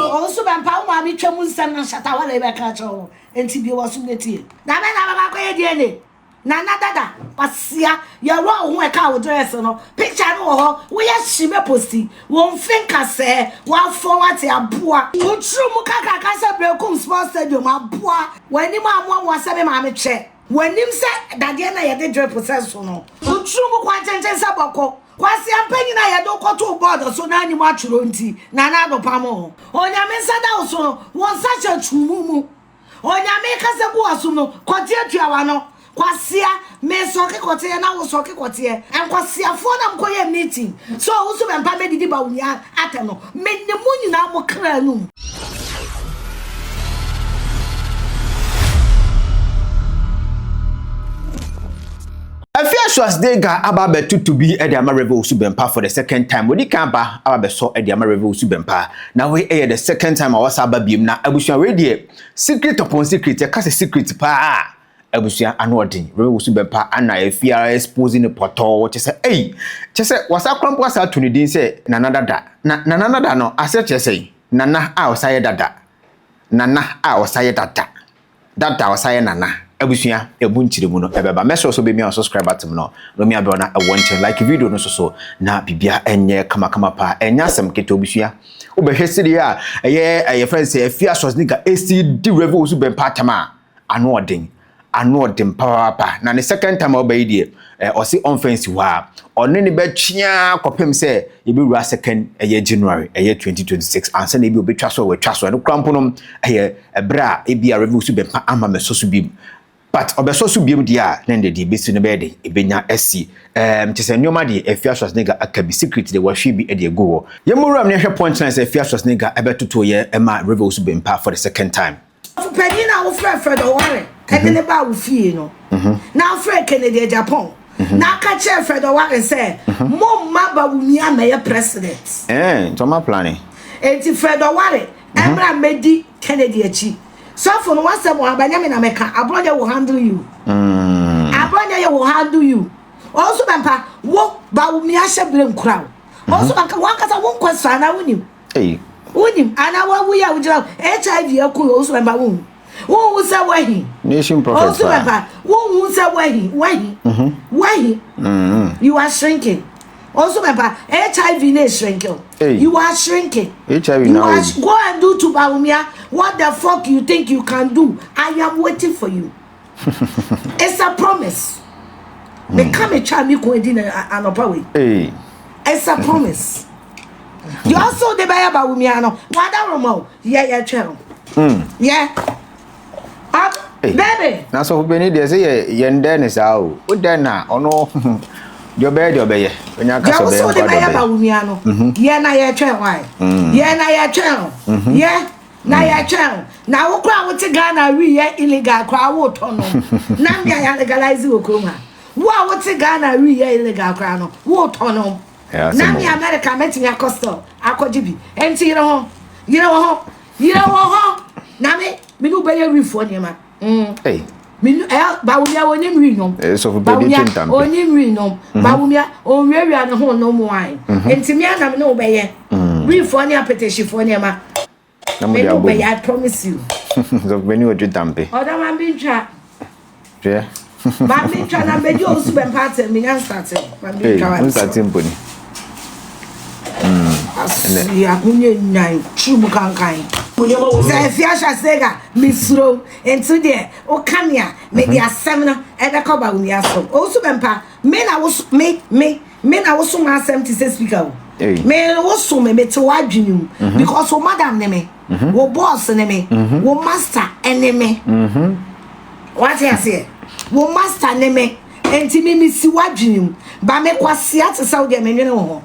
Ɔwo so bɛmpa wo maame twa mu nsɛm na Shatta Wale bɛka akyerɛ wo nti bue w'asom na tie. Da bɛn na wobɛkɔ akɔyɛ DNA? Nana dada kwasia yɛwura wo ho ɛka wo dress no picture no wɔ hɔ woyɛ hye bɛ posti wo mfe nkasɛɛ wafɔn wate aboa. Wo tiri mu kakraka sɛ Berekum sports stadium aboa. W'anim amoamoa sɛ me maame kyɛ. W'anim sɛ dadeɛ no a yɛde drip sɛ so no. Wo tiri mu kwankyɛnkyɛn sɛ bɔkɔ. Kwasia mpanyin a yɛde wo kɔtoo board so na anim atwerɛ nti Nana Addo pam wo. Onyame nsa da wo so no wo nsa hyɛ tumu mu. Onyame kasa gu w'asom no, kɔteɛ tua w'ano. Kwasea, me sɔke kɔteɛ na wo sɔke kɔteɛ. Nkwaseafoɔ na mokɔ yɛ meeting sɛ ɔwo so bɛmpa mɛdidi Bawumia atɛm no, me ne mo nyinaa mo kra anum. Afia Schwarzenegger aba abɛtoto bi de ama Rev Owusu Bempah for the second time. Wadi kan aba aba abɛsɔ de ama Rev Owusu Bempah. Na wei yɛ the second time a wasa aba biom. Na abusua wei deɛ secret upon secret, yɛka sɛ secret paa a, abusua ano ɔden. Rev Owusu Bempah ana afia expose no pɔtɔɔ kyɛ sɛ ei, kyɛ sɛ wasa koraa mpo asa ato ne din sɛ Nana Dada. Na Nana Dada no aseɛ kyerɛ sɛn? Nana a ɔsa yɛ dada. Nana a ɔsa yɛ dada. Dada ɔsa yɛ nana. Abusua ɛmu nkyerɛmu no ɛbɛba. Mɛsrɛ wo sɛ wobɛmia wo subscribe button no na wamia bell no ɛwɔ nkyɛn. Like video no nso so na biribiara ɛnyɛ kamakama paa. Ɛnyɛ asɛm ketewa abusua. Wobɛhwɛ sɛdeɛ a ɛyɛ ɛyɛ fɛn sɛ Afia Schwarzenegger ɛsi di Rev Owusu Bɛmpa atɛm a ano ɔden. Ano ɔden papaapa. Na ne second time a ɔba yi deɛ eh, ɔse ɔmfa nsi hɔ a ɔne ne bɛtwe ara kɔpem sɛ yɛbɛwura second ɛyɛ January ɛyɛ 2026 ansa na ebi ɔbɛtwa so a watwa so. Ɛno koraa mpo no ɛyɛ ɛberɛ a ebi a review so bɛmpa ama mɛsɔ so biom. But ɔbɛsɔ so biom deɛ a na ɛnde deɛ ɛbɛsi no bɛyɛ den ɛbɛnya asi. Ɛɛm kyerɛ sɛ nneɛma deɛ Afia Schwarzenegger aka bi secret deɛ wahwie bi de agu hɔ. Yɛmmɔ wuram na yɛnhwɛ punchline sɛ Afia Schwarzenegger ɛbɛtotoeɛ ɛma review so bɛmpa for the second time. Ɔsɔfo panyin a wofrɛɛ Fred Oware de no baa wo fie no, na wofrɛɛ Kennedy Agyapong, na aka kyerɛɛ Fred Oware sɛ, Momma Bawumia mmɛyɛ president. Ɛɛ, nti ɔma plane. Enti Fred Oware mmra mmɛdi Kennedy akyi. Sɔfo no, w'asɛm wɔ ha, but ɛnyɛ me na mɛka. Aborɔnyɛ will handle you. Aborɔnyɛ will handle you. Ɔnso bɛmpa, wo, Bawumia hyɛ berɛ nkura wo. Ɔnso bɛnka, w'ankasa wo nkɔ sra anaa wonim? Ei. Wonim anaa wawu yi a wogyina HIV aku yi ɔwusu bɛmpa wohu. Wohu sɛ wahi. Nation prophet Ɔwusu bɛmpa wohu sɛ wahi wahi mhm. wahi. Mm-hmm. You are shrinking. Ɔwusu bɛmpa HIV na shrink you. You are shrinking. HIV you are go and do to Bawumia what the fuck you think you can do. I am waiting for you. It's a promise. Me ka me twa me kun edi na anɔpa wei. It's a promise. Deɛ ɔsɛ ɔde bɛyɛ ba wo mia no wada roma o yɛ yɛ twɛn o. Yɛ. Baby. Na sɔfo bɛni deɛ sɛ yɛ yɛn dɛ ne saa o. O dɛ na ɔno deɛ ɔbɛyɛ deɛ ɔbɛyɛ. Onya kasa ɔbɛyɛ nkwa deɛ ɔbɛyɛ. Deɛ ɔsɛ ɔde bɛyɛ ba wo mia no yɛ na yɛ twɛn wae. Yɛ na yɛ twɛn o. Yɛ. Na mm. yɛtwɛn o na wo koraa wote Ghana wi yɛ illegal koraa wotɔ no na mmea yɛ legalize wɔ kurom ha wo a wote Ghana wi yɛ illegal koraa no wotɔ no na me America mɛtumi akɔ store akɔgye bi nti yere ho yere wɔ hɔ yere wɔ hɔ na me me ne wobɛyɛ wifoɔ nneɛma mm. Hey. Me eh, Bawumia onim wi nom. Eh, so Bawumia onim wi nom. Mhm. Bawumia onwiawia ne ho nom wine. Mhm. Nti me anam ne wobɛyɛ. Mm. Wifoɔ ne apetehyifoɔ nneɛma. Na mo de abom. I promise you. So beni odwe dampe. Oda ma bi ntwa. Hwɛ. Ma bi ntwa na bedi osu bɛ mpa atem mi nya start. Ma bi ntwa wa. Hey, start mpo ni. Mm. Asia munye nyan tru mu kankan. Sɛ efi ahyɛ sega mesuro nti deɛ woka me a mede mhm. asɛm no ɛbɛkɔ ba wo nua so ɔwusu bɛmpa me na wo me me Me na woso m'asɛm te sɛ speaker o. Me woso me mete w'adwene mu mhm. because wo madam ne me, mhm. wo boss ne me, mhm. wo master ne me. Wate aseɛ? Wo master ne me. Enti me mesi w'adwene mu. Ba me kwasea te sɛ wo deɛ menwene wo ho.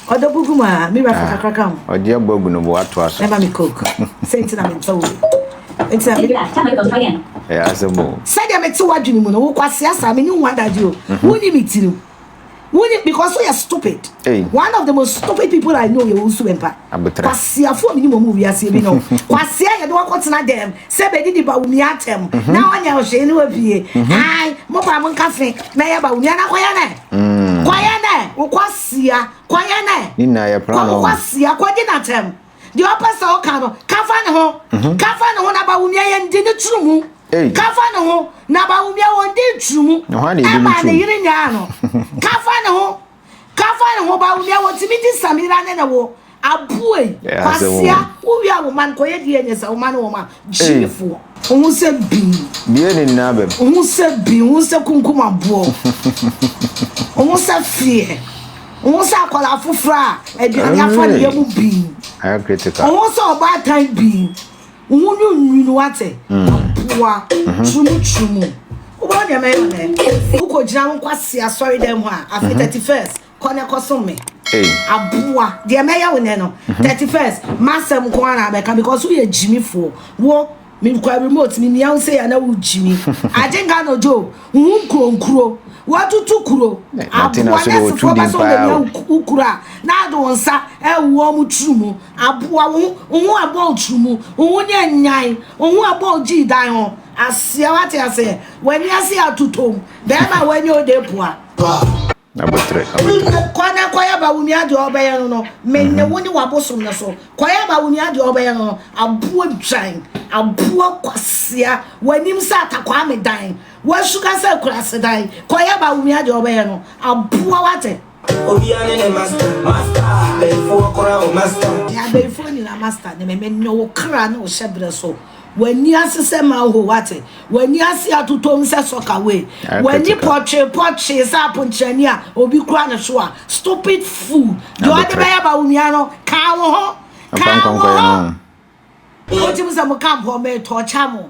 Ɔdɔ gugu mu a, me wura fa ah, kakra ka ho. Ɔgye abɔ agu no bo atoa so. Ɛma me coke. Sɛ nti na mentɔ wo. Nti na me. Ɛyɛ asɛm o. Sɛdeɛ mete w'adwene mu no, wo kwasea saa me ne wo adagye o. Wonni me tirim. Woni because woyɛ stupid. Hey. One of the most stupid people I know yɛ Owusu Bempah. Abotrɛ. Kwasiafo a menim wɔn wɔ wiase bi no. Kwasia yɛde wakɔtena dɛm sɛ bɛdidi Bawumia atɛm mhm. na ɔnyɛ ɔhwee ne wapie. Mhm. Ai, mo pa mo nka fe mɛyɛ Bawumia na kɔyɛ nɛ. Mm. Kɔyɛ nɛ, wo kwasia, kɔyɛ nɛ. Ne nyinaa yɛ plan o. Kwasia, kɔdi n'atɛm. Deɛ ɔpɛ sɛ ɔka no, ka fa ne ho. Ka fa ne ho na Bawumia yɛn di ne tiri mu. Ka fa ne ho na Bawumia wɔn di tiri mu. Ɛma ne yere nyaa no. Ka fa ne ho. Ka fa ne ho Bawumia wɔtumi di Samira ne ne wo. Aboa yi, kwasia, wo wie a wo ma no kɔyɛ DNA sɛ wo ma no wɔn a, gyimifoɔ. Wo ho sɛ bin. Bie ne nyinaa bɛm. Wo ho sɛ bin, wo ho sɛ kunkum aboɔ. Wo ho sɛ feɛ. Wo ho sɛ akwadaa foforɔ a aduane afa ne yam bin. Wo ho sɛ ɔbaatan bin. Wo ho nwunwunu wate. Aboa, turumu turumu. Wobɛhu deɛ mɛyɛ wo nɛ. Wokɔgyina wo nkwasea asɔredan mu a, afe 31st. Kɔ na kɔsom me. Aboa, deɛ mɛyɛ wo nɛ no, 31st, m'asɛm nko ara na abɛka because woyɛ gyimifoɔ. Wo, mekura remote, memia wo sei a na wo gyimi. Agye nka no Joe, wo ho nkuro nkuro, watutu kuro. Aboa, nɛsefoɔ bɛ sɛ wɔbɛmia wo kuro a, na ade wo nsa ɛwɔ wɔn tiri mu. Aboa, wo ho, wo ho ɛbɔ wo tiri mu, wo ho nyɛ nyan, wo ho ɛbɔ wo gyii dan ho. Aseɛ, wate aseɛ, w'ani ase atotom, bɛrima a w'ani ode poa. Aboterɛ, aboterɛ. Kɔ na kɔyɛ Bawumia deɛ ɔbɛyɛ no no, me ne wo ne w'abosom no so. Kɔyɛ Bawumia deɛ ɔbɛyɛ no no, aboa dwan, aboa kwasea, w'anim sɛ atakwame dan, w'asuka sɛ akurase dan. Kɔyɛ Bawumia deɛ ɔbɛyɛ no, aboa wate. Obia ne ne master, master, abayifoɔ koraa wɔ master. Abayifoɔ nyinaa master ne me, me ne wo kra ne wo hyɛbrɛ so. W'ani ase sɛ manhole, wate? W'ani ase atotom sɛ soccer way. W'ani pɔtwee pɔtwee sɛ aponkyerɛni a obi kura ne so a. Stupid fool. Deɛ ɔde bɛyɛ Bawumia no, ka wo ho. Ka wo ho. Wotumi sɛ mo camp hɔ metɔkya mo.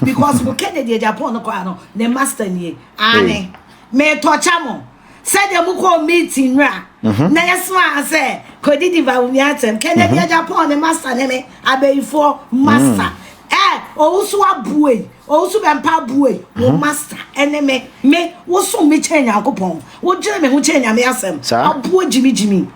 Because mo Kennedy Agyapong no koraa no, ne master nie. Aane. Metɔkya mo. Sɛdeɛ mokɔɔ meeting no a, na yɛsomaa sɛ kɔdidi Bawumia atɛm. Kennedy Agyapong ne master ne me, abayifoɔ master. Ɛ, Owusu aboa yi, Owusu Bɛmpa aboa yi, wo master ne me. Me, wosom me kyɛn Nyankopɔn. Wodwene me ho kyɛn Nyame asɛm. Aboa gyimigyimi.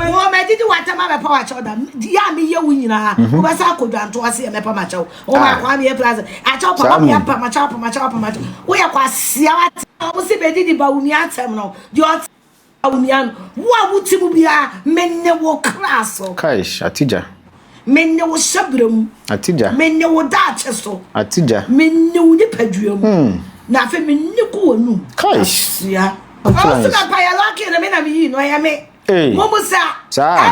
Wɔ madidi w'atɛm abɛpa w'akyɛw da. Yɛ a meyɛ wo nyinaa, wobɛsa akɔ dwanto ase yɛ mɛpa m'akyɛw. Wo ma akwa me plus akyɛw pa ma pa ma kyɛw pa ma kyɛw pa ma kyɛw. Wo yɛ kwasia wate. Ɔmo se bɛdidi Bawumia atɛm no deɛ ɔte Bawumia no wo a wote mu biara me ne wo kra so. Kaish, Atija. Me ne wo hyɛbrɛ mu. Atija. Me ne wo daakye so. Atija. Me ne wo nipadua mu. Na afei me ne gu w'anum. Kaish. Kwasia. Ɔmo se na mpaeɛ lɔki no me na me yii no ɛyɛ me. Mo mu sa.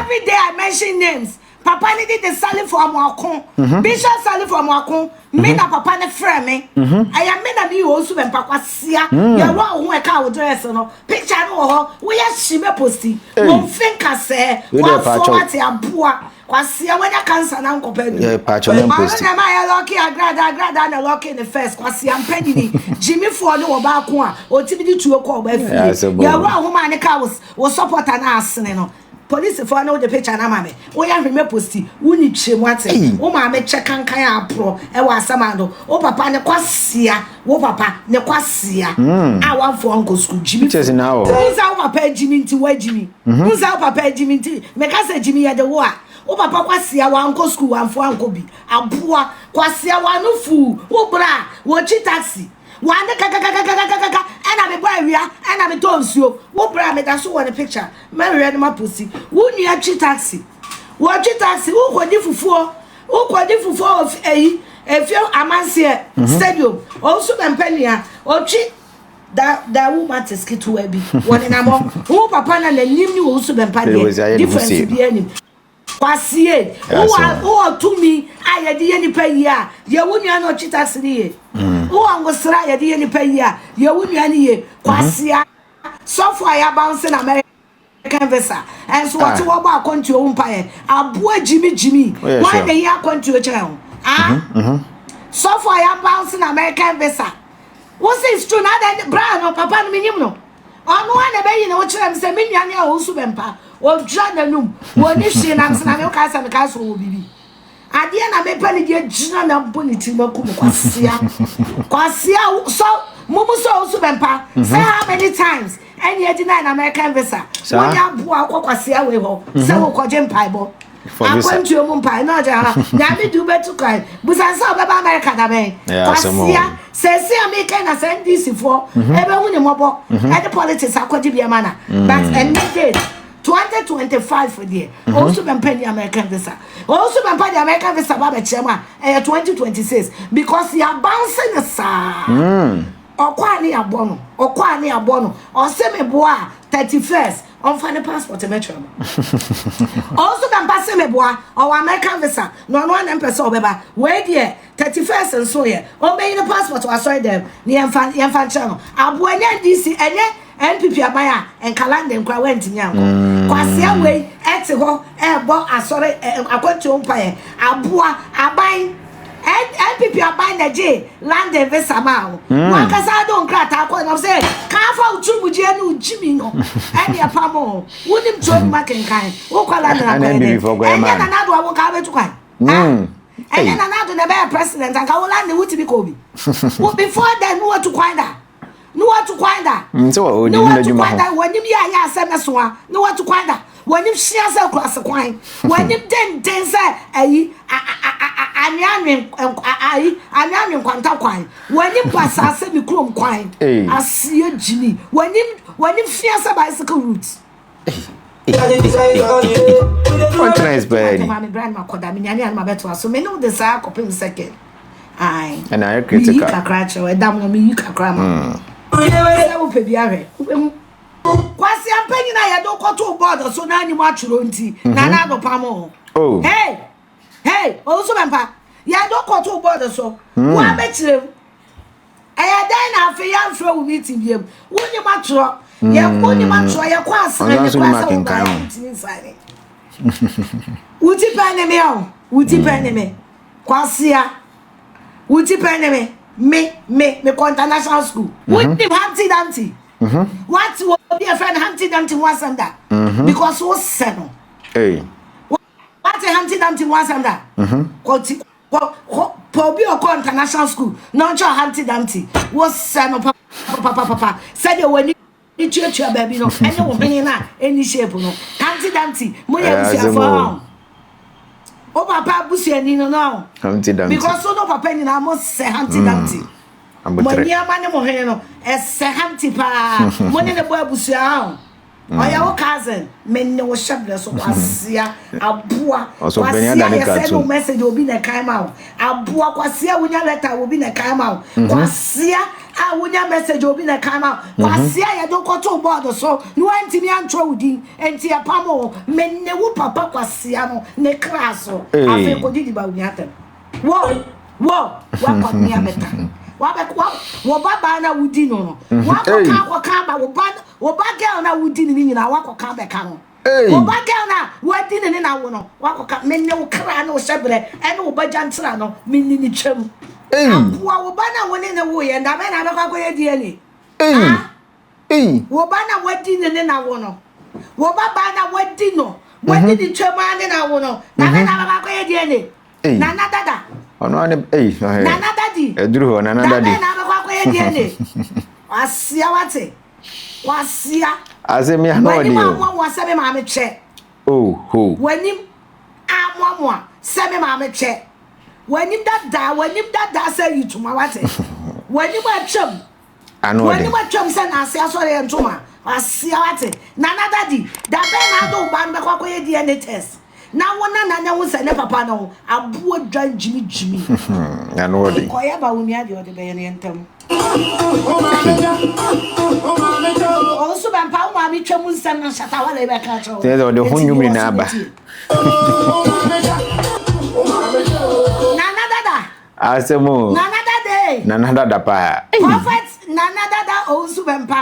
Every day I mention names. Papa no de de Salifo Amoako, Bishop Salifo Amoako, me na papa no frɛ me. Ɛyɛ me na me yɛ osu bɛmpa kwasia. Yɛ wɔ wo ho ɛka wo dress no. Picture no wɔ hɔ. Woyɛ hye mɛ posti. Wo mfe nkasɛɛ. Wafo wate aboa. Kwasia wanya cancer na nkɔpɛ aduro. Yeah, pacho mɛ posti. Ɔno na ɛma yɛ lɔki agrada agrada na lɔki ne first kwasia mpanyini. Jimmy foɔ ne wɔ baako a otimi de tuo kɔ ɔba fie. Yɛ wɔ ho ma ne ka wo supporter na asene no. Polisifoɔ no wode picture no ama me woyɛ hwɛ mɛ posti wo ni kyerɛ mu ate wo maame kyɛ kankan a aporɔ ɛwɔ asamando wo papa ne kwasia wo papa ne kwasia a wamfoɔ nkɔ sukuu gyimi fo wo sɛ wo papa agyimi nti woagyimi wo sɛ wo papa agyimi nti meka sɛ gyimi yɛde wo a wo papa kwasia wankɔ sukuu wamfoɔ ankɔ bi aboa kwasia wano fuu wo bra wɔkyi taxi Wande kakakakakakaka ɛna me bɔ awia ɛna me tɔ nsuo wo bra me da so wɔ ne picture mɛhwehwɛ no ma posi wo nua twi taxi wɔ twi taxi wo kɔ di fufuo wo kɔ di fufuo wɔ eyi efie amanseɛ stadium ɔnso bɛ mpɛ nua ɔtwi da da wo matis ketewa bi wɔ nenamɔ wo papa na n'anim ne wɔ nso bɛ mpa deɛ difference bi anim. Kwasie, wowɔ wowɔ tumi a yɛde yɛ nipa yie a, yɛ wo nua na ɔtwi taxi no yie. Wowɔ ngosra a yɛde yɛ nipa yie a, yɛ wo nua no yie. Kwasia, sɔfo a yɛabounce no American visa, ɛnso wɔte hɔ bɔ akwantuo ho mpaeɛ. Aboa gyimi gyimi, hwan na ehia akwantuo kyɛn wo? Ah? Sɔfo a yɛabounce no American visa. Wo se it's true na adɛn bra no papa no menyim no. Ɔno ara na ɛbɛyi ne ho kyerɛ me sɛ me nua ne a ɔnsu bɛmpa. Ɔdwira n'anum, wɔnni hwee na mesena me wokae sɛ mekae sɛ ɔwɔ biribi. Adeɛ na mepɛ ne deɛ gyina na bɔ ne tirim aku no kwasea. Kwasea sɔ mumu sɛ ɔnsu bɛmpa. Sɛ how many times ɛne adi na American visa. Wonya aboa wokɔ kwasea wei hɔ sɛ wokɔgye mpaebɔ. Akwantuo mu mpae na ɔgye ha nyame de wobɛtu kwan busa sɛ ɔbɛba America da bɛn kwasea sɛsi a meka na sɛ NDC foɔ ɛbɛhu ne mmɔbɔ ɛde politics akɔgye bi ama na but ɛnɛ date. 2025 deɛ, Owusu Bɛmpa ni American visa. Owusu Bɛmpa de American visa ba bɛkyerɛ mu a, ɛyɛ 2026 because yɛabounce no saa. Ɔkɔ a ne yɛabɔ no, ɔkɔ a ne yɛabɔ no. Ɔse meboa a, 31st, ɔmfa ne passport mɛkyerɛ mo. Owusu Bɛmpa se meboa, ɔwɔ American visa, na ɔno ara na mpɛ sɛ ɔbɛba. Wei deɛ, 31st nso yɛ, ɔmbɛyi ne passport wɔ asɔre dɛm na yɛmfa yɛmfa nkyerɛ no. Aboa ɛnyɛ NDC, ɛnyɛ NPP aban a, nka London koraa wantumi ankɔ. Kwasea wei ɛte hɔ ɛrebɔ asɔre akwantuo mpaeɛ. Aboa, aban, NPP aban na ɛgyee London visa maa wo. Wankasa de wo nkrataa kɔe na ɔsɛ ka afa wo turumugyeɛ ne wo gyimi no ɛne ɛpam wo. Wonim twerɛ nnwuma kenkan. Wokɔ London akɔyɛ dɛn? Ɛnyɛ Nana Addo a wo nka wobɛtu kwan. Ɛnyɛ Nana Addo na ɛbɛyɛ president anka wo London wotumi kɔ bi. Wo before then no watu kwan da. Ne watu kwan da. Sɛ wɔ Ne ɔdi watu n'adwuma kwan ho. da. W'anim yɛ ayɛ asɛ mɛsoa. Ne watu kwan da. W'anim hyia sɛ kurase kwan. W'anim denden sɛ ayi anweanwe ayi anweanwe nkwanta kwan. W'anim basaa sɛ me kurom kwan. Aseɛ gyimi. W'anim w'anim fia sɛ bicycle route. Ɔntena inspire ni. Maame Brian makɔda menyane a na mabɛtoa so. Me ne wo de saa kɔpem second. Ae. Ɛna ayɛ Meyi critical. kakra kyerɛ wo. Ɛdam no meyi kakra ma. Sɛ wopɛ bi ahwɛ. Wobɛhu. Kwasi ampanyin a yɛde kɔtoo board so na anim atwerɛ nti na na adopam ho. Oh. Hey! Hey! Owusu Bɛmpa. Yɛde kɔtoo board so. Woabɛkyerɛ mu. Ɛyɛ dɛn na afei yɛamfrɛ wo meeting biam. Wonim atwerɛ. Yɛ wonim atwerɛ yɛkɔ asene Ɔno ne nso kora nim sɛ akenkan wobaeɛ o. wontumi nsane. Wo ti pɛ ne me o. Wo ti pɛ ne me. Kwasia. Wo ti pɛ ne me. Me me me kɔ international school. Wonim Humpty Dumpty. Wate wɔ obi a ɛfrɛ no Humpty Dumpty ho asɛm da. Because wo sɛ no. Hey. Wate Humpty Dumpty ho asɛm da. Kɔ ti kɔ kɔ pɛ obi a ɔkɔ international school na ɔnkyerɛ Humpty Dumpty. Wo sɛ no papapapa sɛdeɛ w'ani tuatua baabi no ɛne wo hwene no a ɛni shape no. Humpty Dumpty mo yɛ Ɛyɛ asɛm abusuafoɔ o. o. Wo papa abusuani no no. Humpty Dumpty. Because wo no papa nyinaa mo sɛ Humpty Dumpty. Mo Abotrɛ. nneɛma ne mo hwene no ɛsɛ Humpty paa. Mo ne ne bɔ abusua o. Ɔyɛ wo cousin. Me ne wo hyɛ berɛ so kwasia aboa. Ɔsɔ panyin Kwasia adane yɛ sɛ no cartoon. message obi na ɛkan ma wo. Aboa kwasia wonya letter obi na ɛkan ma wo. Kwasia a wonya message obi na ɛkan ma wo. Kwasia yɛde kɔtoo board so na wantumi antwerɛ wo din. Enti ɛpam wo. Me ne wo papa kwasia no ne kra so. Hey. Afei kɔdidi ba wo nua Wo wo wakɔ nea bɛta. Wabɛ wa wo ba baa na wodi no no. Wakɔka Hey. akɔka aba wo ba wo ba girl na wodi ne ne nyinaa wakɔka bɛka ho. Hey. Wo ba girl na wadi ne ne na wo no wakɔka me ne wo kra ne wo hyɛ berɛ ɛne wo ba gyantra no me ni ne twam. Hey. Aboa wo ba na wo ne ne wo yɛ nda bɛn na abɛkɔ akɔyɛ DNA. Hey. Ah Hey. wo ba na wadi ne ne na wo no. Wo ba baa na wadi no. Wadi ne twam a ne na wo no. Na bɛn na abɛkɔ akɔyɛ DNA. Hey. Nana dada. Ɔno ane hey. ɔhɛ. Nana daddy. Ɛduru hɔ Nana Da daddy. bɛn na abɛkɔ akɔyɛ DNA. Wasia wate. Wasia. Asɛm yi ano W'anim ɔde o. amoamoa sɛ me maame twɛ. Oh ho. W'anim amoamoa sɛ me maame twɛ. W'anim dadaa w'anim dadaa sɛ yituma wate. W'anim atwam. Ano ɔde. W'anim atwam sɛ n'ase asɔre yɛ ntoma. Wasia wate. Nana daddy da bɛn na ade wo ba no bɛkɔ akɔyɛ DNA test. Na wo nana ne ho sɛ ne papa no aboa dwan gyimi gyimi. Ano ɔde. Kɔyɛ ba wo nua deɛ ɔde bɛyɛ no yɛ ntɛm. Ɔnso bɛmpa wo maame twa mu nsɛm no nhyata wale bɛka kyerɛ wo. Kyerɛ sɛ ɔde ho Enti nnwom bi wɔ nyinaa so aba. bɛtie. Nana dada. Asɛm o. Nana dada. Nana dada paa. Prophet Nana dada Owusu Bɛmpa.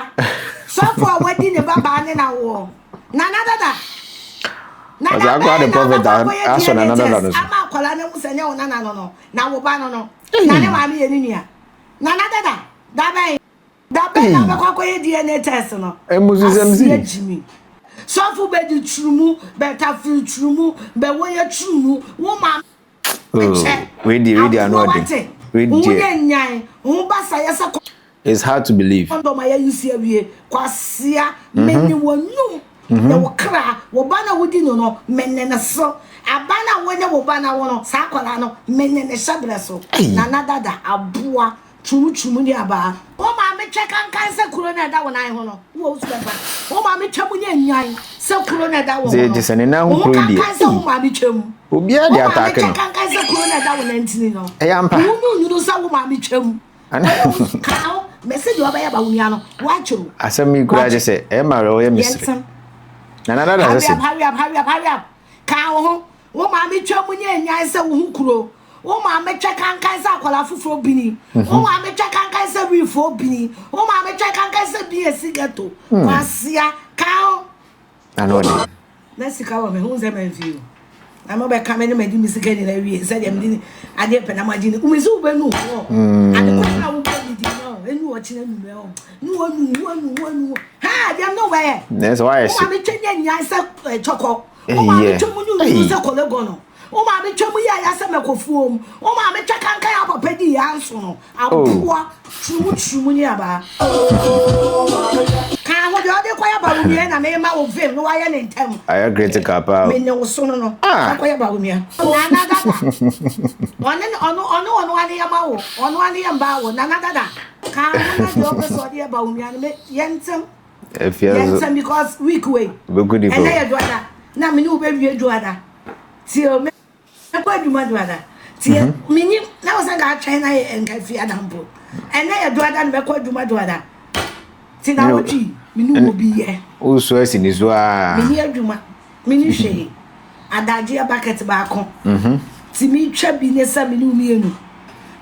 Sɔfo a wadi ne babaa ne na woɔ. Nana dada. Nana Ɔsɛ akɔ ade bɛn na prophet abɛkɔ akɔyɛ asɔ DNA Nana dada test no so. ama akwadaa no hu sɛ nyɛ wo nana no no na wo ba no no. Na ne maame yɛ ne nua. Nana dada. Da bɛn. Da bɛn na abɛkɔ akɔyɛ DNA test no. Emususɛm si. Aseɛ gyimi. Sɔfo bɛdi turumu bɛtafiri turumu bɛwɔyɛ turumu wo maame Oh, kyɛ. wei deɛ wei deɛ ano Aboa ɔde. wate. Wei Wo deɛ yɛ nyan. Wo basa yɛ sɛ it's hard to believe. condom a yɛyi si awie. Kwasia. Mene w'anum. Ne wo kra. Wo ba na wodi no no. Mene ne so. Aba na wo ne wo ba na wo no. Saa akwadaa no. Mene ne hyɛbrɛ so. Hey. Nana dada aboa. Twumutwumu ne abaa. Wo maame twɛ kankan sɛ kuro no a ɛda wo nan ho no. Wowɔ wo su bɛmpa. Wo maame twa mu nyɛ nyan sɛ kuro no a ɛda wo ho no. Gye sɛ ne nan ho Wo ho kuro yi deɛ. kankan sɛ wo maame twa mu. Obiara Wo de maame ataake twɛ no. kankan sɛ kuro no a ɛda wo nantini no. Ɛyɛ ampa. Wo ho nwunu sɛ wo maame twa mu. Ka ho mese deɛ ɔbɛyɛ ba wo nua no woakyɛ o. Asɛm yi koraa gye sɛ ɛyɛ ma ɔyɛ mesere. Nana dada sɛ Hurry up, hurry up, hurry up, hurry up. Ka wo ho. Wo maame twa mu nyɛ nyan sɛ wo ho kuro. Wo maame twɛ kankan sɛ akwadaa foforɔ bini. Wo mhm. maame twɛ kankan sɛ wiifoɔ bini. Wo maame twɛ kankan sɛ bi esi ghetto. Hmm. Kwasia ka ho. Ano ɔde. Na sika wɔ me ho sɛ mamfi o. Na mo bɛka me ne madi me sika nyinaa wie sɛdeɛ mede adeɛ pɛ na magye ne womesi wobɛnu hɔ. Hmm. Ade kɔ na wobɔ ne di no ɛnu ɔkyena numɛ hɔ. Ne wanu wanu wanu. Ha deɛ no wɛyɛ. Na sɛ wayɛ hye. Wo maame twɛ nyɛ nyan sɛ kyɔkɔ. Wo maame twɛ mu ne nsu sɛ kɔlɛgɔ no. Wo maame twa mu yɛ ya sɛ mɛkɔfuom. Wo maame twa kankan a papa di ya nso no. Aboa turumu turumu ni abaa. Ka ho deɛ ɔde kɔyɛ bawumia na mema wo vim na wayɛ ne ntɛm. Ayɛ critical paa o. Mene wo so no no. Ah. Kɔyɛ bawumia. Nana dada. Ɔne ɔno ɔno ɔno ane yɛ ma wo. Ɔno ane yɛ mba wo. Nana dada. Ka ho na deɛ ɔpɛ sɛ ɔde yɛ bawumia no me yɛ ntɛm. Yɛ ntɛm because week wei. Ɛnɛ yɛ duada. Na mene wo bɛwie duada. Tie o, mɛkɔ adwuma duada. Tie, mhm. menyim na wo sɛ nka atwɛn na yɛ nka fi ada mpo. Ɛnɛ yɛ duada na mɛkɔ adwuma duada. Ti na wotwi, me ne wo bi yɛ. Wosu asi ne so a. Menni adwuma, menni hwee. Adagyeɛ bucket baako. Mhm. Ti metwa bi ne sɛ me ne wo mmienu.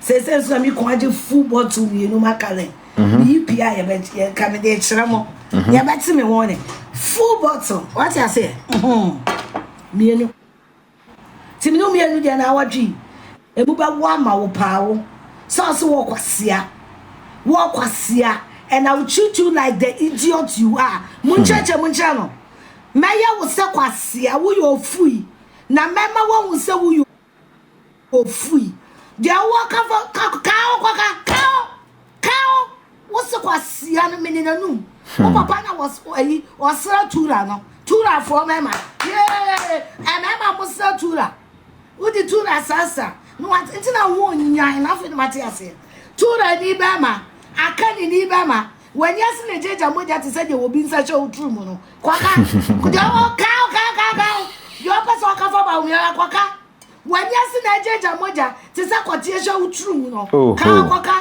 Seesei nso na me kɔn agye full bottle mmienu makalɛn. Mhm. Meyi pii a yɛbɛ yɛka mede kyerɛ mo. Yɛbɛte me ho ne full bottle. Wate aseɛ? Mhm. Mmienu. Nti mene wo mmienu deɛ naawɔtwe yi, emu bɛwo ama wo paa wo. Sɛ ɔse wɔ kwasea, wɔ kwasea, and I will treat you like the idiot you are. Monkyerɛkyerɛ monkyerɛ no. Mɛyɛ wo sɛ kwasea, woyɛ ofui, na mɛma woahu sɛ woyɛ ofui. Deɛ wowɔ ka fa ka ka ho kɔka ka ho ka ho. Wo se kwasia no mene n'anum. Wo hmm. papa na wɔ ayi ɔsra tura no. Turafoɔ mɛma. Yee! Ɛmɛma mo sra tura. Wodi tura sasa. No wat nti na wo nyan na afei na mate aseɛ. Tura ni bɛma. Aka ni ni bɛma. W'ani ase na egyagya mogya te sɛ deɛ obi nsa hyɛ wo turu mu no. Kɔka. Deɛ ɔka ɔka ɔka ɔka. Deɛ ɔpɛ sɛ ɔka fa ba wo yɛn kɔka. W'ani ase na egyagya mogya te sɛ kɔteɛ hyɛ wo turu mu no. Ka kɔka.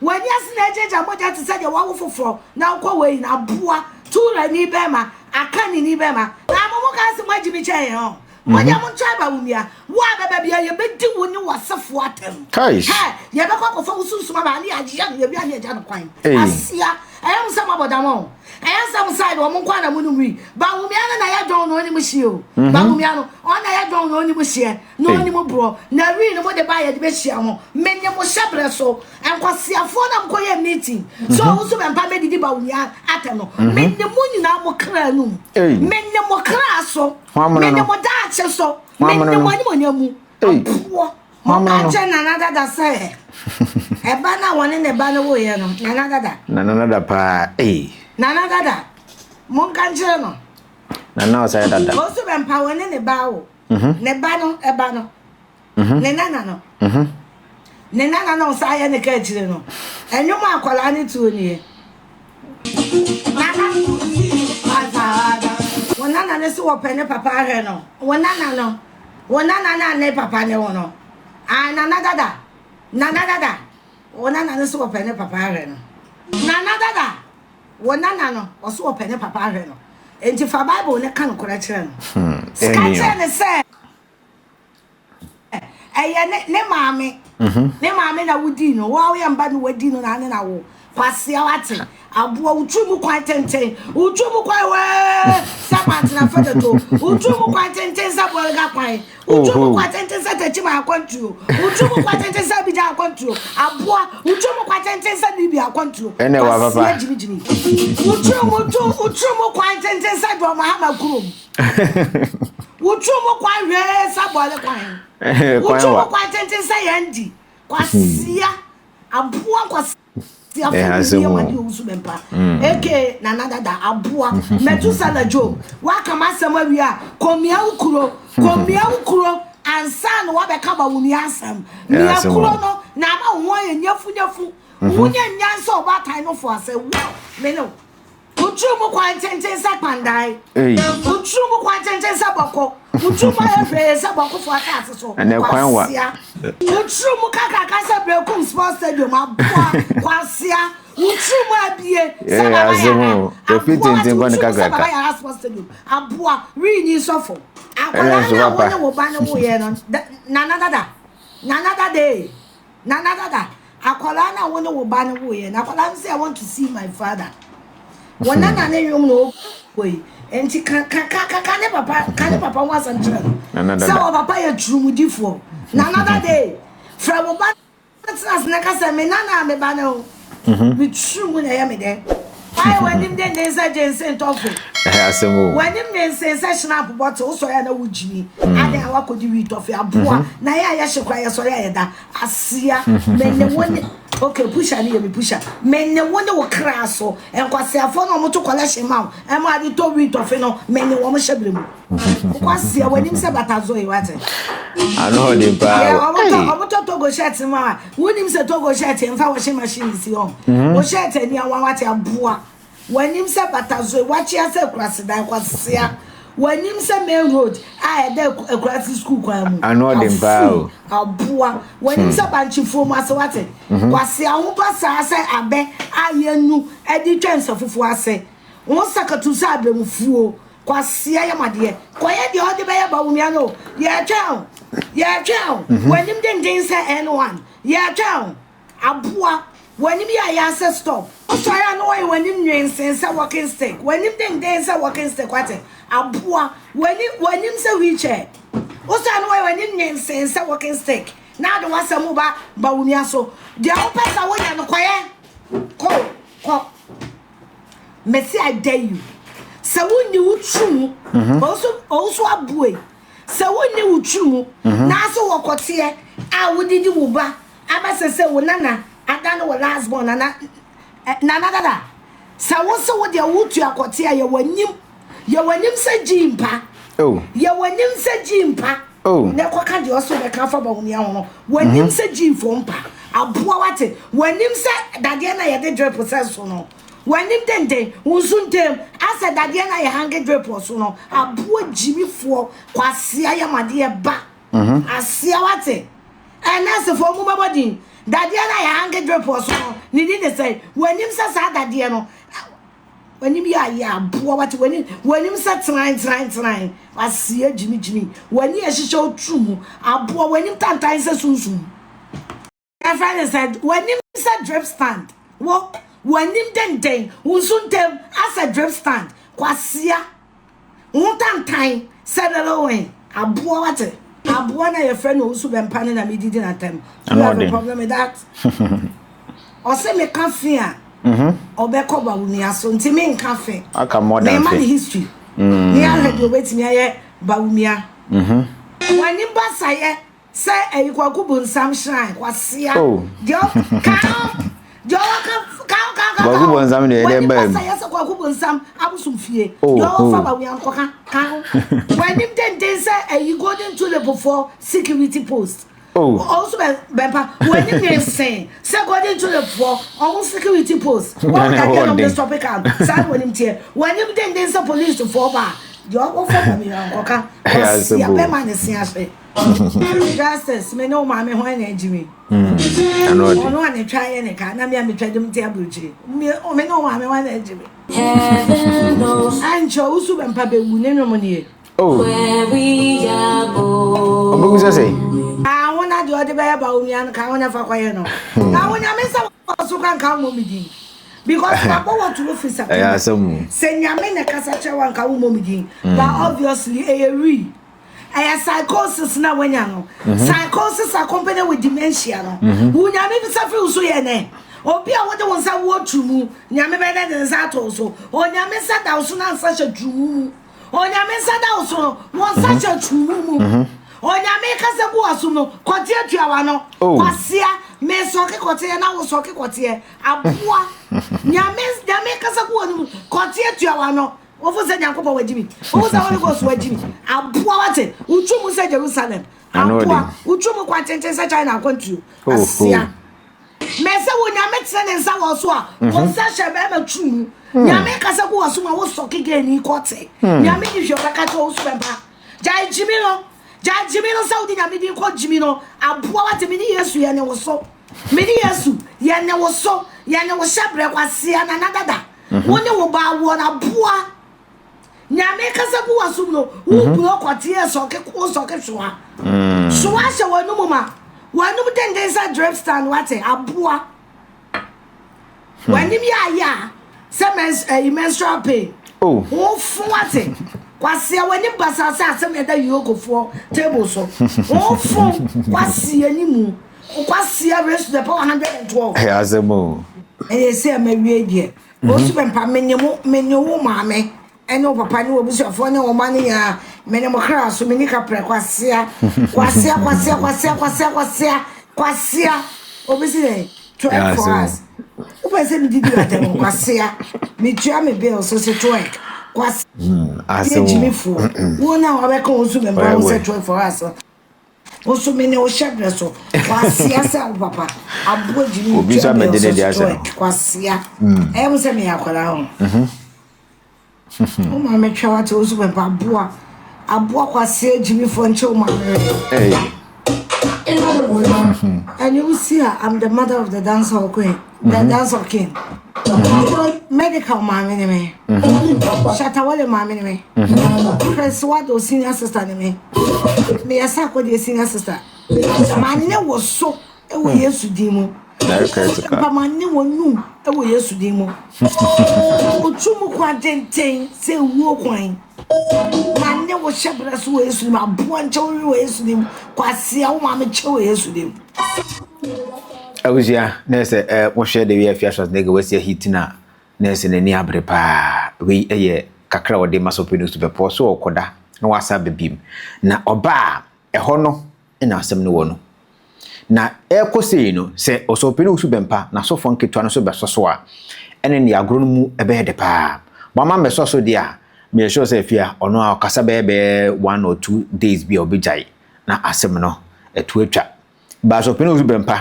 W'ani ase na ɛgyagya mogya te sɛ deɛ wawo foforɔ na wokɔ wei na aboa Turani bɛrima Akanini bɛrima na mo mo kaa se mo agye me kyɛn yɛn ɔ mo deɛ mo nkyɛn ba wo nua wo a bɛba bia yɛbɛdi wo ne w'asefoɔ atɛm hɛ yɛbɛkɔ akɔfa wo sunsum aba ne yɛayɛ no yɛwia ne yɛgya no kwan asia ɛyɛ mo sɛ mo abɔ dam ɔ ɛyɛ sɛ mo side wɔn nko na mo nom wi Bawumia no na yɛ dɔn na ɔnim hyeɛ o Bawumia no ɔna yɛ dɔn na ɔnim hyeɛ na ɔnim borɔ na wii no mode ba yɛde bɛhyia mo mene mo hyɛberɛ so nkwaseafoɔ na mokɔyɛ meeting sɛ ɔwo so bɛmpa mɛdidi ba wo nua atɛ no mene mo nyinaa mo kra no mu mene mo kra so mene mo daakye so mene mo animonyam mu aboɔ moka kyɛ nana dada sɛ ɛba no a wɔne ne ba no woyɛ no nana dada nana dada paa ei nana dada monka nkyerɛ no nana ɔsɛ dada ɔwo so bɛmpa wɔne ne ba wo Mhm. Ne ba no ɛba no. Mhm. Ne nana no. Mhm. Ne nana no ɔsan yɛ ne ka akyire no. Ɛnwom a akwadaa no tuo nie. Nana. Wo nana no so wɔpɛ ne papa ahwɛ no. Wo nana no. Wo nana no a ne papa ne wo no. Ah, nana dada. Nana dada. Wo nana no so wɔpɛ ne papa ahwɛ no. Nana dada. Wo nana no, ɔso ɔpɛ ne papa ahwɛ no. Enti fa Bible no ka nokorɛ kyerɛ no. Ka kyerɛ no sɛ ɛyɛ ne ne maame. Ne maame na wodii no. Wo a woyɛ mba no wadi no na ane na wo. Kwasea wate. Aboa wo tiri mu kwan tenten. Wo tiri mu kwan wee sɛ mantena fɛdɛto. Wo tiri mu kwan tenten sɛ bɔrega kwan. Wotwa mu kwa tenten sɛ Techiman akwantuo. Wotwa mu kwa tenten sɛ Abidjan akwantuo. Aboa, wotwa mu kwa tenten sɛ Libya akwantuo. Ɛnna ɛwɔ papa. Kwasia gyimigyimi. Wotwa mu to wotwa mu kwan tenten sɛ John Mahama kurom. Wotwa mu kwan hwee sɛ bɔle kwan. Wotwa mu kwan tenten sɛ yɛn di. Kwasia, aboa kwasia. Tiafo ni yɛ wade owusu bɛmpa. Aka nana dada aboa Metusala Job waka m'asɛm awie a kɔmia wo kuro kɔmia wo kuro ansa na wabɛka ba wo nua asɛm. Mia kuro no na ama wo ho ayɛ nyafu nyafu. Wonya nyansa ɔbaatan no fo asɛ wo me ne wo. Wo tiri mu kwan tenten sɛ kpandae. Wo tiri mu kwan tenten sɛ bɔkɔ. Wo tiri mu ayɛ hwee sɛ bɔkofo asase so. Kwasea. Wo tiri mu kakraka sɛ Berekum Sports Stadium aboa. Kwasea. Wo tiri mu abie sɛ Baba Yara. Aboa wate wo tiri mu sɛ Baba Yara Sports Stadium aboa. Rini sɔfo. Akwadaa no a wo ne wo ba no woyɛ no nana dada. Nana dada ee. Nana dada, akwadaa no a wo ne wo ba no woeɛ no, akwadaa no sɛ I want to see my father. Wɔ nana ne nnwom na ɔbɔ yi. Nti ka ka ka ka ka ne papa ka ne papa ho asɛm kyerɛ no. Sɛ wɔ papa yɛ turumudifoɔ. Nana dada ee, frɛ wo ba no tena ase na ka sɛ me nana a me ba no me tiri mu na ɛyɛ me dɛ. Wayɛ w'anim denden sɛ gyense ntɔfe. Ɛhɛ asɛm o. W'anim nwensen sɛ schnapp bottle, wosɔre a na wugyimi. Adɛn a woakɔdi wii tɔfe aboa na yɛ a yɛhye koraa yɛsɔre a yɛda. Asia, me ne wo ne Okay, pusher ne yɛ me pusher. Me ne wo ne wo kra so. Nkwaseafoɔ na wɔto collection ma wo. Ɛma ade tɔ wii tɔfe no, me ne wɔn hyɛ bere mu. Wokwasia, w'anim sɛ batazoe, wate. Ano ɔden paa o. Yɛ, wɔtɔ Togo shirt ma wo. Wonim sɛ Togo shirt mfa washing machine si hɔ. Wo shirt ani awa wate aboa. W'anim sɛ batazoe, w'akyea sɛ akurasedan, kwasea. W'anim sɛ main road a ɛda akurase sukuu kwan mu. Ano ɔden paa o. Aboa. W'anim sɛ bankyefuo mu ase wate. Kwasea ho basaa sɛ abɛ a yɛanu de twa nsafufuo ase. Wo sakatu sɛ abɛmufuo. Kwasea yam adeɛ. Kɔyɛ deɛ ɔde bɛyɛ Bawumia no o. Yɛretwɛn o. Yɛretwɛn o. W'anim denden sɛ N1. Yɛretwɛn o. Aboa, w'anim yɛ ayaa sɛ stop. Wosɔre a na wɔyɛ w'anim nwensen sɛ walking stick. W'anim denden sɛ walking stick wate. Aboa, w'ani w'anim sɛ wheelchair. Wosɔre a na wɔyɛ w'anim nwensen sɛ walking stick. Na ade w'asɛm ba Bawumia so. Deɛ wopɛ sɛ woyɛ no kɔyɛ. Kɔ kɔ. Mese I dare you. Sɛ wonni wo tiri mu, ɔwɔ so aboa yi. Sɛ wonni wo tiri mu, na so wɔ kɔteɛ a wode di wo ba aba sɛ sɛ wo nana adane wo last born nana nana dada sɛ wo se wo deɛ wotua kɔteɛ a yɛ w'anim yɛ w'anim sɛ gyi mpa oh. yɛ w'anim sɛ gyi mpa oh. na ɛkɔka deɛ ɔsɛ wobɛka afa Bawumia ho no w'anim sɛ gyi mfo mpa aboa wate w'anim sɛ dadeɛ na yɛde drip sɛ so no W'anim denden, wo nso ntem asɛ dadeɛ no a yɛhange drip wɔ so no. Aboa gyimifoɔ, kwasea yamadeɛ ba. Asea wate. Ɛ nɛɛsefoɔ mo bɛbɔ din. Dadeɛ no a yɛhange drip wɔ so no, ne din de sɛn? W'anim sɛ saa dadeɛ no. W'anim yɛ ayɛ aboa wate. W'anim w'anim sɛ teran teran teran. Asea gyimi gyimi. W'ani ɛhyehyɛ wo turu mu. Aboa w'anim tantan sɛ sunsum. Yɛfrɛ no sɛ w'anim sɛ drip stand. Wo w'anim denden, wo nso ntam asɛ drip stand. Kwasea, wo tantan sɛ little wing. Aboa wate. Aboa na yɛfrɛ no owusu bɛmpa no na medidi n'atɛm. Do you have a problem with that? Ɔse meka fe a ɔbɛkɔ Bawumia so nti menka fe. Aka more than Mema fe. ne history. Ne ahwɛ deɛ obetumi ayɛ Bawumia. W'anim basayɛ Sɛ ɛyi kwaku bonsam shrine kwasea Oh. deɛ ɔ ka ho deɛ ɔwɔ ka ka ho ka ho ka Kwaku ho bonsam deɛ ɛdɛ w'ani baa mu. basa yɛ sɛ kwaku bonsam abosom fie Oh, deɛ ɔwɔ fa oh. ba wia nkɔka ka ho w'anim denden sɛ ɛyi golden tulip foɔ security post Oh. ɔwɔ so bɛ bɛmpa w'anim nwensen sɛ golden tulip foɔ ɔmo security post wɔn Ghana dadeɛ na ɔmo de ɛhɔ stop car no saa na w'anim teɛ w'anim denden sɛ police foɔ ba a deɛ ɔwɔ fa ba wia nkɔka Ɛyɛ asɛm kwasia o. bɛma ne se ahye. Justice, me ne wo maame hwan na agyi me? Ano ɔde. Ɔno a ne twa yɛ ne ka na me a metwa dwom te aburokyire. Me ne wo maame hwan na agyi me? Ankyɛ owusu bɛmpa bɛwu ne nwom nie. Oh. Ɔbɛwu sɛ sɛ. Awo na deɛ ɔde bɛyɛ ba onua no ka wo na fa kɔyɛ no. Na wo nyame nsa wɔ so ka nka wo mmɔ me din. Because mabɔ wɔ turo firi September. Sɛ nyame na kasa kyerɛ wo anka wo mmɔ me din. But obviously ɛyɛ real. Ɛyɛ psychosis na wanya no. Psychosis accompanied with dementia no. Wo nyame bisa firi wo so yɛ nɛ. Obi a wode wo nsa wɔ turumu, nyame bɛyɛ dɛ de ne nsa ato wo so. Onyame nsa da wo so na nsa hyɛ turumu mu. Onyame nsa da wo so no, wo nsa hyɛ turumu mu. Onyame kasa gu w'asom no, kɔteɛ tua w'ano. Kwasea, me sɔke kɔteɛ na wo sɔke kɔteɛ. Aboa. Nyame nyame kasa gu w'anom, kɔteɛ tua w'ano. Wofo sɛ Nyankopɔn wagyi mi. Wofo sɛ Holy Ghost wagyi mi. Aboa wate. Wotwu mu sɛ Jerusalem. Aboa. Wotwu mu kwa tenten sɛ China akwantuo. Asia. Mese wo Nyame tene ne nsa wɔ so a, wo nsa hyɛ bɛrima turu mu. Nyame kasa gu w'aso mu a, wo sɔke gay ni kɔte. Nyame ni hwɛ ɔbɛka kyerɛ wo so bɛmpa. Gyae gyimi no. Gyae gyimi no sɛ wode Nyame din kɔ gyimi no. Aboa wate me ne Yesu yɛ ne wo so. Me ne Yesu yɛ ne wo so. Yɛ ne wo hyɛ brɛ kwasea nana dada. Wo ne wo ba awoɔ no aboa. Nyame kasa gu w'asom no, wo buro kɔteɛ sɔke wo sɔke soa. Soa hyɛ w'anum ma. W'anum denden sɛ drip stand wate aboa. W'anim yɛ ayɛ a sɛ mens ɛyi menstrual pain. Oh. Wo fo wate. Kwasia w'anim basaa sɛ asɛm na ɛda Yokofoɔ table so. Wo fo kwasia animu. Kwasia raise to the power 112. Ɛyɛ asɛm o. Ɛyɛ sɛ mawie deɛ. Osu bɛmpa, menye mo, menye wo maame, ne wo papa, ne w'abusuafoɔ, ne wo mma no nyinaa, mene mo kra so, menni kaprɛ, kwasea, kwasea, kwasea, kwasea, kwasea, kwasea, kwasea, obi si dɛn, twerk for us, wopɛ sɛ medidi atɛm, kwasea, metua me bill so se twerk, kwasea, gyimifoɔ, wo na wabɛka wo su bɛmpa wo sɛ twerk for us. Wo nso me ne wo hyɛ berɛ so. Kwasea sɛ wo papa. Aboa gyimi Obi nso tua abɛgye bills ne so deɛ ahyɛ twerk. no. Kwasea. Ɛyɛ mo sɛ meyɛ akwadaa ho. Wo maame twa wate wo so bɛmpa aboa. Aboa kwasea gyimifoɔ nkyɛ wo maame wɛ. Hey. And you see her, I'm the mother of the dancehall queen, the dancehall king. Medical maame ne me. Shatta Wale maame ne me. Chris Wado senior sister ne me. Meyɛ Sarkodie senior sister. Mane wo so wɔ Yesu din mu. Very critical. Mpa mane wɔ num wɔ Yesu din mu. Otu mu kwan tenten sɛ ewuo kwan. Mane wo hyɛ brɛ so wɔ Yesu din mu. Aboa nkyɛ wo wɔ Yesu din mu. Kwasea wo maame kyɛ wɔ Yesu din mu. Abusua, na ɛsɛ ɛ wohwɛ de wi afia Schwarzenegger wasi ahiti na na ɛsɛ n'ani abere paa. Wei yɛ kakra a wɔde ma sɛ ɔpɛ no su bɛpɔ so ɔkɔda na wasa aba biem. Na ɔba a, ɛhɔ no na asɛm no wɔ no. Na ɛrekɔ sei no, sɛ ɔsɔfopanin Owusu Bɛmpa n'asɔfoɔ nketewa no nso bɛsɔ so a, ɛne deɛ agorɔ no mu bɛyɛ dɛ paa. Wama mmɛsɔ so deɛ a, meyɛ sure sɛ afei a ɔno a ɔkasa bɛyɛ bɛyɛ 1 or 2 days bi a ɔbɛgyae na asɛm no ɛto atwa. Baasɔfopanin Owusu Bɛmpa,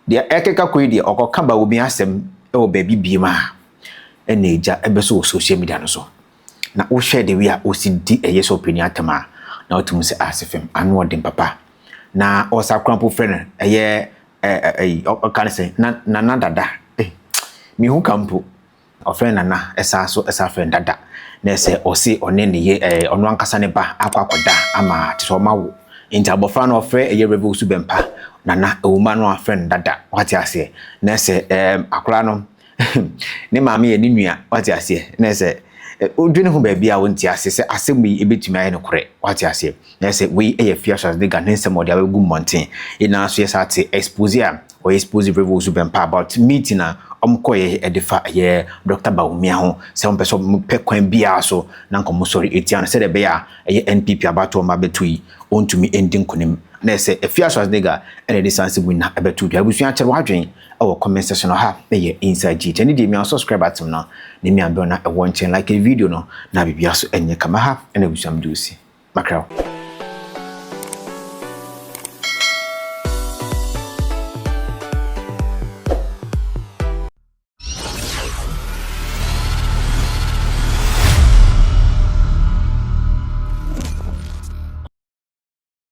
deɛ ɛkeka kɔ yi deɛ ɔkɔka Bawumia asɛm wɔ baabi biem a, ɛna agya ɛbɛsɔ wɔ social media no so. Na wohwɛ the way a ɔsi di ɛyɛ sɛ ɔpanin atɛm a, na wotumi sɛ ase fam ano ɔden papa. Na ɔsa kora mpo frɛ no ɛyɛ ɛɛ ɛyi ɔka no sɛ na nana dada eh mihu ka mpo ɔfrɛ nana ɛsa so ɛsa frɛ no dada na ɛsɛ ɔse ɔne ne yɛ ɛɛ ɔno ankasa ne ba akɔ akɔda ama te sɛ ɔma wo nti abɔfra no ɔfrɛ ɛyɛ Rev Owusu Bɛmpa nana ewuma no afrɛ no dada wate aseɛ na ɛsɛ ɛɛm akwadaa no ne maame yɛ ne nua wate aseɛ na ɛsɛ wodwene ho baabi a wonte ase sɛ asɛm yi ebetumi ayɛ nokorɛ wate aseɛ na ɛsɛ wei yɛ Afia Schwarzenegger ne nsɛm a ɔde abɛgu mmɔnten nyinaa so yɛ saa te expose a ɔyɛ expose Rev Owusu Bɛmpa about meeting a ɔmkɔyɛ ɛde fa ɛyɛ Dr. Bawumia ho sɛ ɔmpɛ sɛ ɔmpɛ kwan biara so na nka ɔmo sɔre etia no sɛdeɛ ɛbɛyɛ a ɛyɛ NPP abatoɔ ɔmo abɛto yi ɔntumi ndi nkonim na ɛsɛ Afia Schwarzenegger ɛna ɛde saa nsɛm yi na ɛbɛto dwa. Abusua, kyerɛ w'adwen ɛwɔ comment section ha. Ɛyɛ Inside GH ɛne deɛ mia subscribe button no ne mia bell na ɛwɔ nkyɛn, like video no na biribiara so ɛnyɛ kama ha. Ɛna abusua, mede osi makraw.